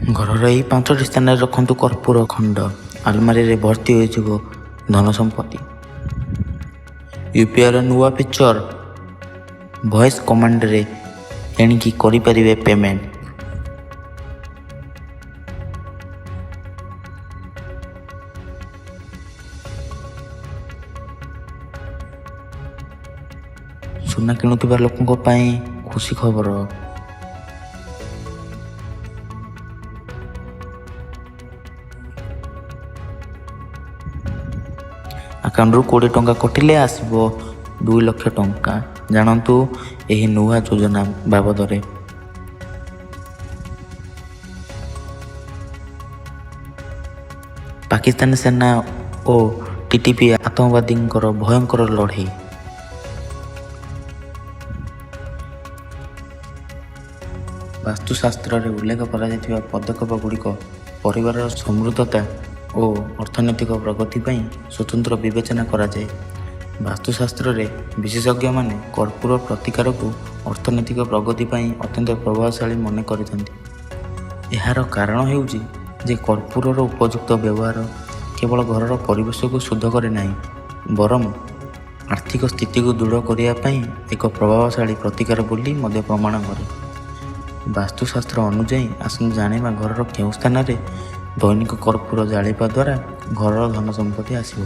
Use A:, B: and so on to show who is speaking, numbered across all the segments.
A: ଘରର ଏହି 5ଟି ସ୍ଥାନରେ ରଖନ୍ତୁ କର୍ପୂର ଖଣ୍ଡ, ଆଲମାରିରେ ଭର୍ତ୍ତି ହୋଇଯିବ ଧନ ସମ୍ପତ୍ତି। ୟୁପିଆଇର ନୂଆ ଫିଚର, ଭଏସ୍ କମାଣ୍ଡରେ ଏଣିକି କରିପାରିବେ ପେମେଣ୍ଟ। ସୁନା କିଣୁଥିବା ଲୋକଙ୍କ ପାଇଁ ଖୁସି ଖବର। ଆକାଉଣ୍ଟରୁ 20 ଟଙ୍କା କଟିଲେ ଆସିବ 2 ଲକ୍ଷ ଟଙ୍କା। ଜାଣନ୍ତୁ ଏହି ନୂଆ ଯୋଜନା ବାବଦରେ। ପାକିସ୍ତାନ ସେନା ଓ ଟିଟିପି ଆତଙ୍କବାଦୀଙ୍କର ଭୟଙ୍କର ଲଢ଼େଇ। ବାସ୍ତୁଶାସ୍ତ୍ରରେ ଉଲ୍ଲେଖ କରାଯାଇଥିବା ପଦକ୍ଷେପଗୁଡ଼ିକ ପରିବାରର ସମୃଦ୍ଧତା ଓ ଅର୍ଥନୈତିକ ପ୍ରଗତି ପାଇଁ ସ୍ୱତନ୍ତ୍ର ବିବେଚନା କରାଯାଏ। ବାସ୍ତୁଶାସ୍ତ୍ରରେ ବିଶେଷଜ୍ଞମାନେ କର୍ପୂର ପ୍ରତିକାରକୁ ଅର୍ଥନୈତିକ ପ୍ରଗତି ପାଇଁ ଅତ୍ୟନ୍ତ ପ୍ରଭାବଶାଳୀ ମନେ କରିଥାନ୍ତି। ଏହାର କାରଣ ହେଉଛି ଯେ କର୍ପୂରର ଉପଯୁକ୍ତ ବ୍ୟବହାର କେବଳ ଘରର ପରିବେଶକୁ ଶୁଦ୍ଧ କରେ ନାହିଁ, ବରଂ ଆର୍ଥିକ ସ୍ଥିତିକୁ ଦୃଢ଼ କରିବା ପାଇଁ ଏକ ପ୍ରଭାବଶାଳୀ ପ୍ରତିକାର ବୋଲି ମଧ୍ୟ ପ୍ରମାଣ କରେ। ବାସ୍ତୁଶାସ୍ତ୍ର ଅନୁଯାୟୀ, ଆସନ୍ତୁ ଜାଣିବା ଘରର କେଉଁ ସ୍ଥାନରେ ଦୈନିକ କର୍ପୂର ଜାଳିବା ଦ୍ୱାରା ଘରର ଧନ ସମ୍ପତ୍ତି ଆସିବ।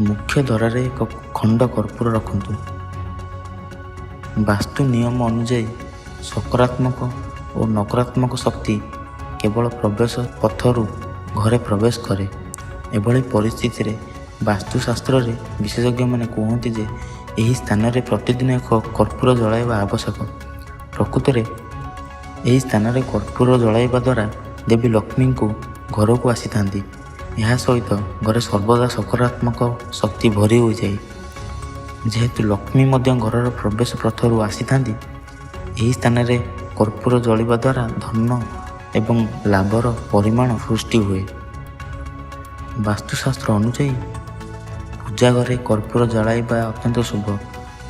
A: ମୁଖ୍ୟ ଦ୍ୱାରରେ ଏକ ଖଣ୍ଡ କର୍ପୂର ରଖନ୍ତୁ। ବାସ୍ତୁ ନିୟମ ଅନୁଯାୟୀ, ସକାରାତ୍ମକ ଓ ନକାରାତ୍ମକ ଶକ୍ତି କେବଳ ପ୍ରବେଶ ପଥରୁ ଘରେ ପ୍ରବେଶ କରେ। ଏଭଳି ପରିସ୍ଥିତିରେ ବାସ୍ତୁଶାସ୍ତ୍ରରେ ବିଶେଷଜ୍ଞମାନେ କୁହନ୍ତି ଯେ ଏହି ସ୍ଥାନରେ ପ୍ରତିଦିନ ଏକ କର୍ପୂର ଜଳାଇବା ଆବଶ୍ୟକ। ପ୍ରକୃତରେ ଏହି ସ୍ଥାନରେ କର୍ପୂର ଜଳାଇବା ଦ୍ୱାରା ଦେବୀ ଲକ୍ଷ୍ମୀଙ୍କୁ ଘରକୁ ଆସିଥାନ୍ତି। ଏହା ସହିତ ଘରେ ସର୍ବଦା ସକାରାତ୍ମକ ଶକ୍ତି ଭରି ହୋଇଯାଏ। ଯେହେତୁ ଲକ୍ଷ୍ମୀ ମଧ୍ୟ ଘରର ପ୍ରବେଶ ପଥରୁ ଆସିଥାନ୍ତି, ଏହି ସ୍ଥାନରେ କର୍ପୂର ଜଳିବା ଦ୍ୱାରା ଧନ ଏବଂ ଲାଭର ପରିମାଣ ସୃଷ୍ଟି ହୁଏ। ବାସ୍ତୁଶାସ୍ତ୍ର ଅନୁଯାୟୀ, ପୂଜା ଘରେ କର୍ପୂର ଜଳାଇବା ଅତ୍ୟନ୍ତ ଶୁଭ।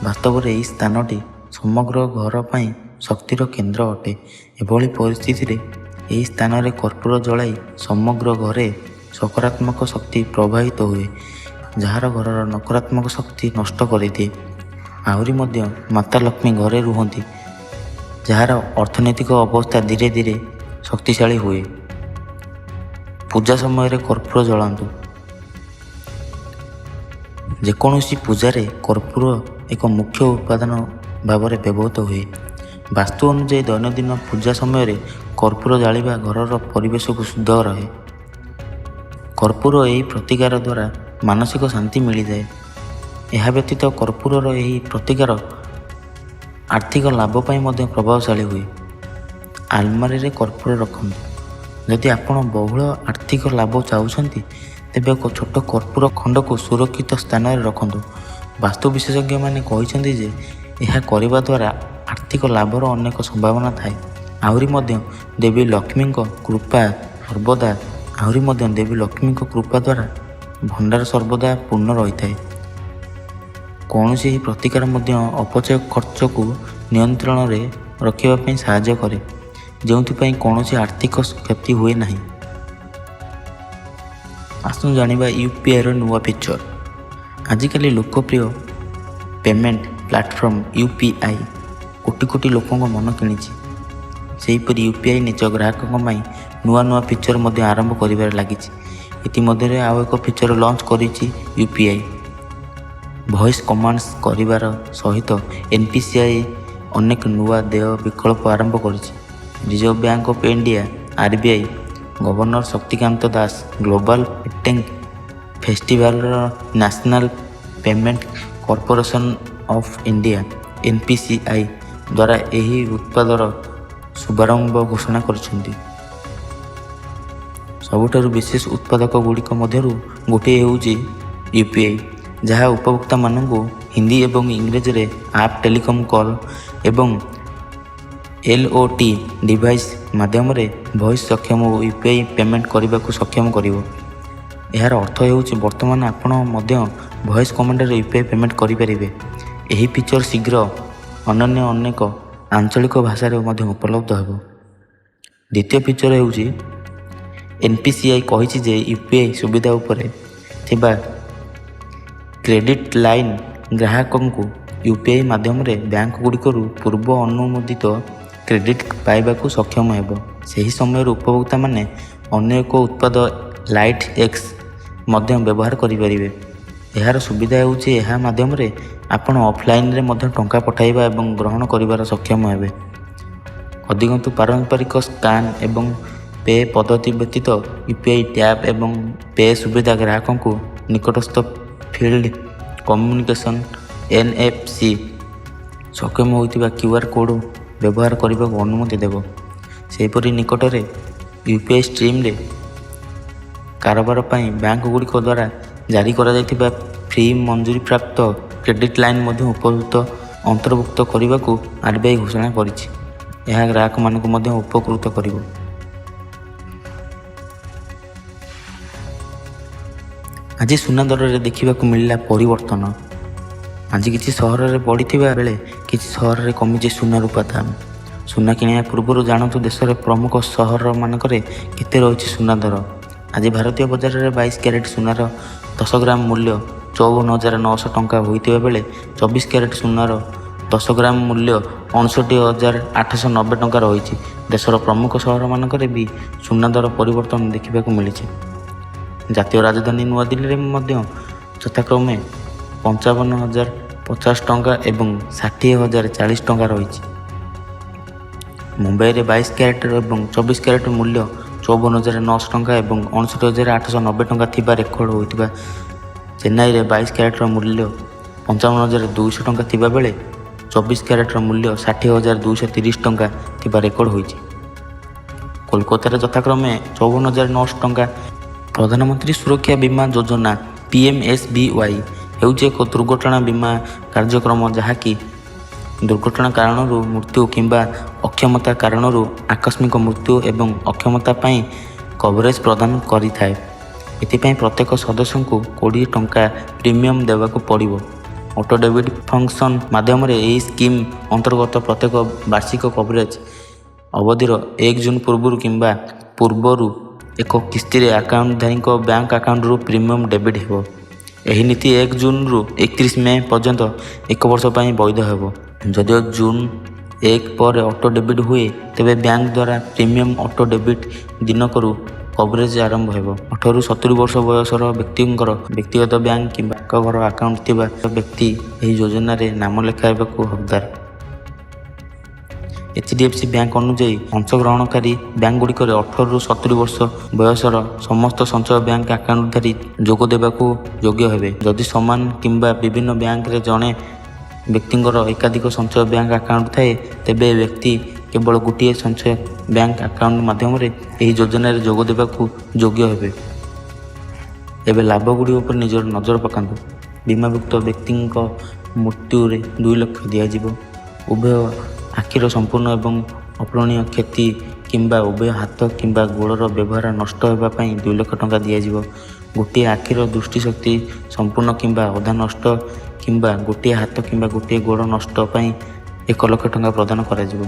A: ବାସ୍ତବରେ ଏହି ସ୍ଥାନଟି ସମଗ୍ର ଘର ପାଇଁ ଶକ୍ତିର କେନ୍ଦ୍ର ଅଟେ। ଏଭଳି ପରିସ୍ଥିତିରେ ଏହି ସ୍ଥାନରେ କର୍ପୂର ଜଳାଇ ସମଗ୍ର ଘରେ ସକାରାତ୍ମକ ଶକ୍ତି ପ୍ରବାହିତ ହୁଏ, ଯାହାର ଘରର ନକାରାତ୍ମକ ଶକ୍ତି ନଷ୍ଟ କରିଦିଏ। ଆହୁରି ମଧ୍ୟ, ମାତା ଲକ୍ଷ୍ମୀ ଘରେ ରୁହନ୍ତି, ଯାହାର ଅର୍ଥନୈତିକ ଅବସ୍ଥା ଧୀରେ ଧୀରେ ଶକ୍ତିଶାଳୀ ହୁଏ। ପୂଜା ସମୟରେ କର୍ପୂର ଜଳାନ୍ତୁ। ଯେକୌଣସି ପୂଜାରେ କର୍ପୂର ଏକ ମୁଖ୍ୟ ଉପାଦାନ ଭାବରେ ବ୍ୟବହୃତ ହୁଏ। ବାସ୍ତୁ ଅନୁଯାୟୀ, ଦୈନନ୍ଦିନ ପୂଜା ସମୟରେ କର୍ପୂର ଜାଳିବା ଘରର ପରିବେଶକୁ ଶୁଦ୍ଧ ରହେ। କର୍ପୂର ଏହି ପ୍ରତିକାର ଦ୍ୱାରା ମାନସିକ ଶାନ୍ତି ମିଳିଥାଏ। ଏହା ବ୍ୟତୀତ କର୍ପୂରର ଏହି ପ୍ରତିକାର ଆର୍ଥିକ ଲାଭ ପାଇଁ ମଧ୍ୟ ପ୍ରଭାବଶାଳୀ ହୁଏ। ଆଲମାରିରେ କର୍ପୂର ରଖନ୍ତୁ। ଯଦି ଆପଣ ବହୁଳ ଆର୍ଥିକ ଲାଭ ଚାହୁଁଛନ୍ତି, ତେବେ ଏକ ଛୋଟ କର୍ପୂର ଖଣ୍ଡକୁ ସୁରକ୍ଷିତ ସ୍ଥାନରେ ରଖନ୍ତୁ। ବାସ୍ତୁ ବିଶେଷଜ୍ଞମାନେ କହିଛନ୍ତି ଯେ ଏହା କରିବା ଦ୍ୱାରା ଆର୍ଥିକ ଲାଭର ଅନେକ ସମ୍ଭାବନା ଥାଏ। ଆହୁରି ମଧ୍ୟ ଦେବୀ ଲକ୍ଷ୍ମୀଙ୍କ କୃପା ଦ୍ୱାରା ଭଣ୍ଡାର ସର୍ବଦା ପୂର୍ଣ୍ଣ ରହିଥାଏ। କୌଣସି ଏହି ପ୍ରତିକାର ମଧ୍ୟ ଅପଚୟ ଖର୍ଚ୍ଚକୁ ନିୟନ୍ତ୍ରଣରେ ରଖିବା ପାଇଁ ସାହାଯ୍ୟ କରେ, ଯେଉଁଥିପାଇଁ କୌଣସି ଆର୍ଥିକ କ୍ଷତି ହୁଏ ନାହିଁ। ଆସନ୍ତୁ ଜାଣିବା ୟୁପିଆଇର ନୂଆ ଫିଚର। ଆଜିକାଲି ଲୋକପ୍ରିୟ payment platform UPI crore crore ଲୋକଙ୍କ ମନ କିଣିଛି। ସେହିପରି ୟୁପିଆଇ ନିଜ ଗ୍ରାହକଙ୍କ ପାଇଁ ନୂଆ ନୂଆ ଫିଚର ମଧ୍ୟ ଆରମ୍ଭ କରିବାରେ ଲାଗିଛି। ଇତିମଧ୍ୟରେ ଆଉ ଏକ ଫିଚର ଲଞ୍ଚ କରିଛି ୟୁପିଆଇ। ଭଏସ୍ କମାଣ୍ଡସ୍ କରିବାର ସହିତ ଏନ୍ପିସିଆଇ ଅନେକ ନୂଆ ଦେୟ ବିକଳ୍ପ ଆରମ୍ଭ କରିଛି। Reserve bank of India, RBI, governor Shaktikanta Das global fintech ଫେଷ୍ଟିଭାଲର national payment corporation of India, NPCI ଦ୍ୱାରା ଏହି ଉତ୍ପାଦର ଶୁଭାରମ୍ଭ ଘୋଷଣା କରିଛନ୍ତି। ସବୁଠାରୁ ବିଶେଷ ଉତ୍ପାଦକଗୁଡ଼ିକ ମଧ୍ୟରୁ ଗୋଟିଏ ହେଉଛି ୟୁପିଆଇ, ଯାହା ଉପଭୋକ୍ତାମାନଙ୍କୁ ହିନ୍ଦୀ ଏବଂ ଇଂରାଜୀରେ ଆପ୍, ଟେଲିକମ୍ କଲ୍ ଏବଂ ଏଲ୍ଓଟି ଡିଭାଇସ୍ ମାଧ୍ୟମରେ ଭଏସ୍ ସକ୍ଷମ ୟୁପିଆଇ ପେମେଣ୍ଟ କରିବାକୁ ସକ୍ଷମ କରିବ। ଏହାର ଅର୍ଥ ହେଉଛି ବର୍ତ୍ତମାନ ଆପଣ ମଧ୍ୟ ଭଏସ୍ କମାଣ୍ଡରେ ୟୁପିଆଇ ପେମେଣ୍ଟ କରିପାରିବେ। ଏହି ଫିଚର ଶୀଘ୍ର ଅନ୍ୟାନ୍ୟ ଅନେକ ଆଞ୍ଚଳିକ ଭାଷାରେ ମଧ୍ୟ ଉପଲବ୍ଧ ହେବ। ଦ୍ୱିତୀୟ ଫିଚର ହେଉଛି, ଏନ୍ପିସିଆଇ କହିଛି ଯେ ୟୁପିଆଇ ସୁବିଧା ଉପରେ ଥିବା କ୍ରେଡ଼ିଟ୍ ଲାଇନ୍ ଗ୍ରାହକଙ୍କୁ ୟୁପିଆଇ ମାଧ୍ୟମରେ ବ୍ୟାଙ୍କଗୁଡ଼ିକରୁ ପୂର୍ବ ଅନୁମୋଦିତ କ୍ରେଡ଼ିଟ୍ ପାଇବାକୁ ସକ୍ଷମ ହେବ। ସେହି ସମୟରେ ଉପଭୋକ୍ତାମାନେ ଅନ୍ୟ ଏକ ଉତ୍ପାଦ ଲାଇଟ୍ ଏକ୍ସ ମଧ୍ୟ ବ୍ୟବହାର କରିପାରିବେ। ଏହାର ସୁବିଧା ହେଉଛି, ଏହା ମାଧ୍ୟମରେ ଆପଣ ଅଫଲାଇନରେ ମଧ୍ୟ ଟଙ୍କା ପଠାଇବା ଏବଂ ଗ୍ରହଣ କରିବାର ସକ୍ଷମ ହେବେ। ଅଧିକନ୍ତୁ, ପାରମ୍ପରିକ ସ୍କାନ୍ ଏବଂ ପେ ପଦ୍ଧତି ବ୍ୟତୀତ ୟୁପିଆଇ ଟ୍ୟାପ୍ ଏବଂ ପେ ସୁବିଧା ଗ୍ରାହକଙ୍କୁ ନିକଟସ୍ଥ ଫିଲ୍ଡ କମ୍ୟୁନିକେସନ୍, ଏନ୍ଏଫ୍ସି ସକ୍ଷମ ହୋଇଥିବା କ୍ୟୁଆର୍ କୋଡ଼୍ ବ୍ୟବହାର କରିବାକୁ ଅନୁମତି ଦେବ। ସେହିପରି ନିକଟରେ ୟୁପିଆଇ ଷ୍ଟ୍ରିମ୍ରେ କାରବାର ପାଇଁ ବ୍ୟାଙ୍କଗୁଡ଼ିକ ଦ୍ୱାରା ଜାରି କରାଯାଇଥିବା ପ୍ରି ମଞ୍ଜୁରୀପ୍ରାପ୍ତ କ୍ରେଡ଼ିଟ୍ ଲାଇନ୍ ମଧ୍ୟ ଉପଯୁକ୍ତ ଅନ୍ତର୍ଭୁକ୍ତ କରିବାକୁ ଆର୍ବିଆଇ ଘୋଷଣା କରିଛି। ଏହା ଗ୍ରାହକମାନଙ୍କୁ ମଧ୍ୟ ଉପକୃତ କରିବ। ଆଜି ସୁନା ଦରରେ ଦେଖିବାକୁ ମିଳିଲା ପରିବର୍ତ୍ତନ। ଆଜି କିଛି ସହରରେ ବଢ଼ିଥିବା ବେଳେ କିଛି ସହରରେ କମିଛି ସୁନା ରୂପା ଦାମ। ସୁନା କିଣିବା ପୂର୍ବରୁ ଜାଣନ୍ତୁ ଦେଶର ପ୍ରମୁଖ ସହରମାନଙ୍କରେ କେତେ ରହିଛି ସୁନା ଦର। ଆଜି ଭାରତୀୟ ବଜାରରେ 22 କ୍ୟାରେଟ୍ ସୁନାର 10 ଗ୍ରାମ ମୂଲ୍ୟ 54,900 ଟଙ୍କା ହୋଇଥିବା ବେଳେ 24 କ୍ୟାରେଟ୍ ସୁନାର 10 ଗ୍ରାମ ମୂଲ୍ୟ 59,890 ଟଙ୍କା ରହିଛି। ଦେଶର ପ୍ରମୁଖ ସହରମାନଙ୍କରେ ବି ସୁନା ଦର ପରିବର୍ତ୍ତନ ଦେଖିବାକୁ ମିଳିଛି। ଜାତୀୟ ରାଜଧାନୀ ନୂଆଦିଲ୍ଲୀରେ ମଧ୍ୟ ଯଥାକ୍ରମେ 55,050 ଟଙ୍କା ଏବଂ 60,040 ଟଙ୍କା ରହିଛି। ମୁମ୍ବାଇରେ 22 କ୍ୟାରେଟ୍ ଏବଂ 24 କ୍ୟାରେଟ୍ ମୂଲ୍ୟ 54,900 ଟଙ୍କା ଏବଂ 59,890 ଟଙ୍କା ଥିବା ରେକର୍ଡ ହୋଇଥିବା ଚେନ୍ନାଇରେ 22 କ୍ୟାରେଟ୍ର ମୂଲ୍ୟ 55,200 ଟଙ୍କା ଥିବାବେଳେ 24 କ୍ୟାରେଟ୍ର ମୂଲ୍ୟ 60,230 ଟଙ୍କା ଥିବା ରେକର୍ଡ ହୋଇଛି। କୋଲକାତାରେ ଯଥାକ୍ରମେ 54,900 ଟଙ୍କା। ପ୍ରଧାନମନ୍ତ୍ରୀ ସୁରକ୍ଷା ବୀମା ଯୋଜନା, ପିଏମ୍ଏସ୍ବିୱାଇ, ହେଉଛି ଏକ ଦୁର୍ଘଟଣା ବୀମା କାର୍ଯ୍ୟକ୍ରମ, ଯାହାକି ଦୁର୍ଘଟଣା କାରଣରୁ ମୃତ୍ୟୁ କିମ୍ବା ଅକ୍ଷମତା କାରଣରୁ ଆକସ୍ମିକ ମୃତ୍ୟୁ ଏବଂ ଅକ୍ଷମତା ପାଇଁ କଭରେଜ୍ ପ୍ରଦାନ କରିଥାଏ। ଏଥିପାଇଁ ପ୍ରତ୍ୟେକ ସଦସ୍ୟଙ୍କୁ 20 ଟଙ୍କା ପ୍ରିମିୟମ୍ ଦେବାକୁ ପଡ଼ିବ। ଅଟୋ ଡେବିଟ୍ ଫଙ୍କସନ୍ ମାଧ୍ୟମରେ ଏହି ସ୍କିମ୍ ଅନ୍ତର୍ଗତ ପ୍ରତ୍ୟେକ ବାର୍ଷିକ କଭରେଜ୍ ଅବଧିର 1 ଜୁନ୍ ପୂର୍ବରୁ କିମ୍ବା ପୂର୍ବରୁ ଏକ କିସ୍ତିରେ ଆକାଉଣ୍ଟଧାରୀଙ୍କ ବ୍ୟାଙ୍କ ଆକାଉଣ୍ଟରୁ ପ୍ରିମିୟମ୍ ଡେବିଟ୍ ହେବ। ଏହି ନୀତି 1 ଜୁନ୍ରୁ 31 ମେ ପର୍ଯ୍ୟନ୍ତ ଏକ ବର୍ଷ ପାଇଁ ବୈଧ ହେବ। ଯଦିଓ ଜୁନ୍ 1 ପରେ ଅଟୋ ଡେବିଟ୍ ହୁଏ, ତେବେ ବ୍ୟାଙ୍କ ଦ୍ୱାରା ପ୍ରିମିୟମ୍ ଅଟୋ ଡେବିଟ୍ ଦିନକରୁ କଭରେଜ୍ ଆରମ୍ଭ ହେବ। 18ରୁ 70 ବର୍ଷ ବୟସର ବ୍ୟକ୍ତିଙ୍କର ବ୍ୟକ୍ତିଗତ ବ୍ୟାଙ୍କ କିମ୍ବା ଡାକଘର ଆକାଉଣ୍ଟ ଥିବା ବ୍ୟକ୍ତି ଏହି ଯୋଜନାରେ ନାମ ଲେଖାଇବାକୁ ହକଦାର। ଏଚ୍.ଡି.ଏଫ୍.ସି ବ୍ୟାଙ୍କ ଅନୁଯାୟୀ, ଅଂଶଗ୍ରହଣକାରୀ ବ୍ୟାଙ୍କଗୁଡ଼ିକରେ 18ରୁ 70 ବର୍ଷ ବୟସର ସମସ୍ତ ସଞ୍ଚୟ ବ୍ୟାଙ୍କ ଆକାଉଣ୍ଟଧାରୀ ଯୋଗ ଦେବାକୁ ଯୋଗ୍ୟ ହେବେ। ଯଦି ସମାନ କିମ୍ବା ବିଭିନ୍ନ ବ୍ୟାଙ୍କରେ ଜଣେ ବ୍ୟକ୍ତିଙ୍କର ଏକାଧିକ ସଞ୍ଚୟ ବ୍ୟାଙ୍କ ଆକାଉଣ୍ଟ ଥାଏ, ତେବେ ବ୍ୟକ୍ତି କେବଳ ଗୋଟିଏ ସଞ୍ଚୟ ବ୍ୟାଙ୍କ ଆକାଉଣ୍ଟ ମାଧ୍ୟମରେ ଏହି ଯୋଜନାରେ ଯୋଗ ଦେବାକୁ ଯୋଗ୍ୟ ହେବେ। ଏବେ ଲାଭଗୁଡ଼ିକ ଉପରେ ନିଜର ନଜର ପକାନ୍ତୁ। ବୀମାଭୁକ୍ତ ବ୍ୟକ୍ତିଙ୍କ ମୃତ୍ୟୁରେ 2 ଲକ୍ଷ ଦିଆଯିବ। ଉଭୟ ଆଖିର ସମ୍ପୂର୍ଣ୍ଣ ଏବଂ ଅପୂରଣୀୟ କ୍ଷତି କିମ୍ବା ଉଭୟ ହାତ କିମ୍ବା ଗୋଡ଼ର ବ୍ୟବହାର ନଷ୍ଟ ହେବା ପାଇଁ 2 ଲକ୍ଷ ଟଙ୍କା ଦିଆଯିବ। ଗୋଟିଏ ଆଖିର ଦୃଷ୍ଟିଶକ୍ତି ସମ୍ପୂର୍ଣ୍ଣ କିମ୍ବା ଅଧା ନଷ୍ଟ କିମ୍ବା ଗୋଟିଏ ହାତ କିମ୍ବା ଗୋଟିଏ ଗୋଡ଼ ନଷ୍ଟ ପାଇଁ 1 ଲକ୍ଷ ଟଙ୍କା ପ୍ରଦାନ କରାଯିବ।